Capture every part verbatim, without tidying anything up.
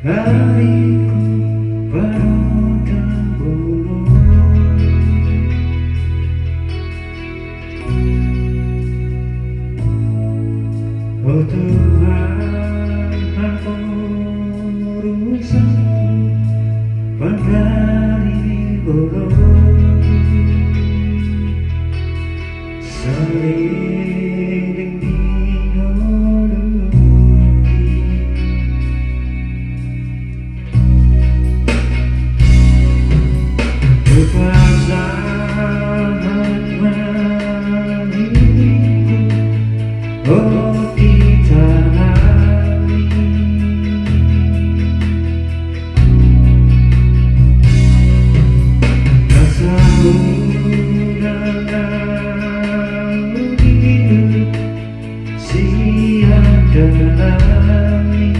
Ari panutan bolon. O Tuhan, hamu urusan pandari bolon. Saleleng di ngolungki. Hupasahat ma diriku, o di tanganmi. Asa unang au dihidup sian dalanmi,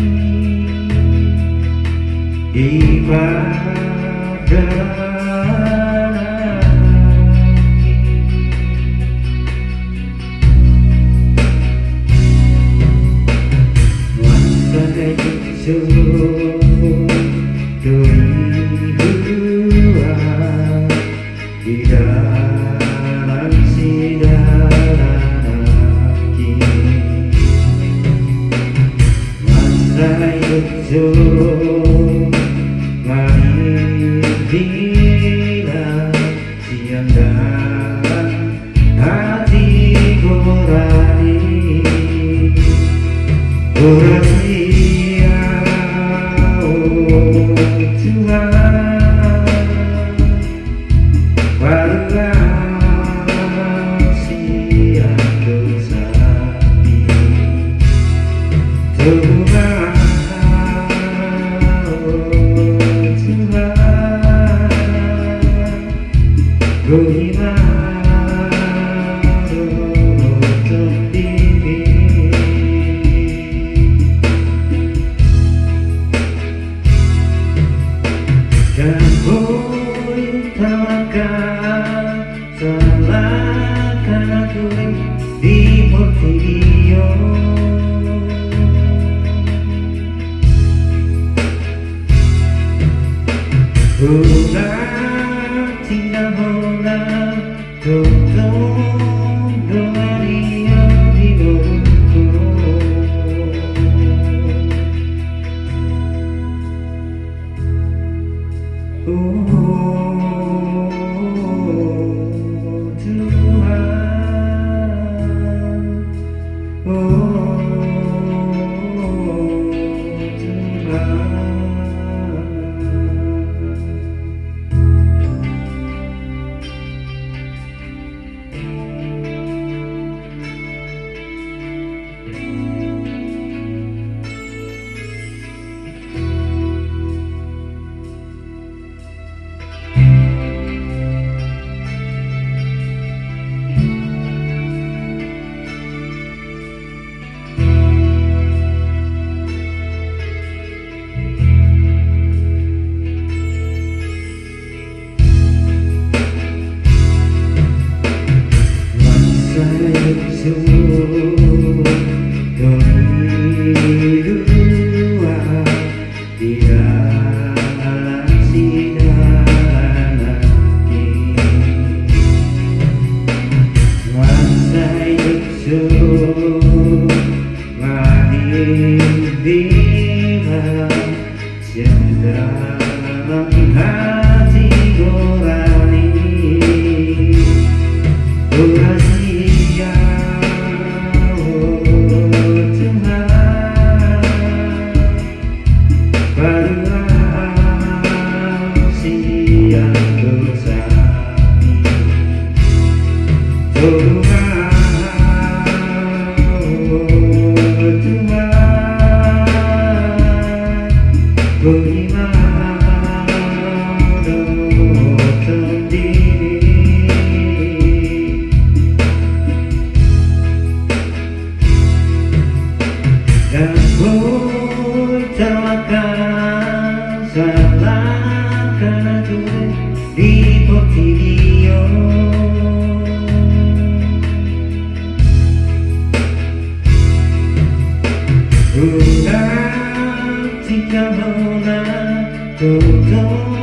i pardalankon. Mansai tung so doi huat di dalan sidalananki. Mansai tung so mangimbila sian dalan hatigoran i. Horas ia, o Tuhan, paluahon sian dosa i. Togu ma, o Tuhan, boi ma dohot tondimi. Ndang boi talangka, talangka na ture di portibi on. Unang tinggal hona tongtong dongan i di ngolungku. O Tuhan, o Tuhan. Mansai tung so doi huat di dalan sidalananki. Mansai tung so mangimbila sian dalan hatigoran i. Horas ia, o Tuhan, paluahon sian dosa i. Togu ma, o Tuhan, boi ma dohot tondimi. Ndang boi talangka, talangka na ture di portibi on. Unang tinggal hona Tongtong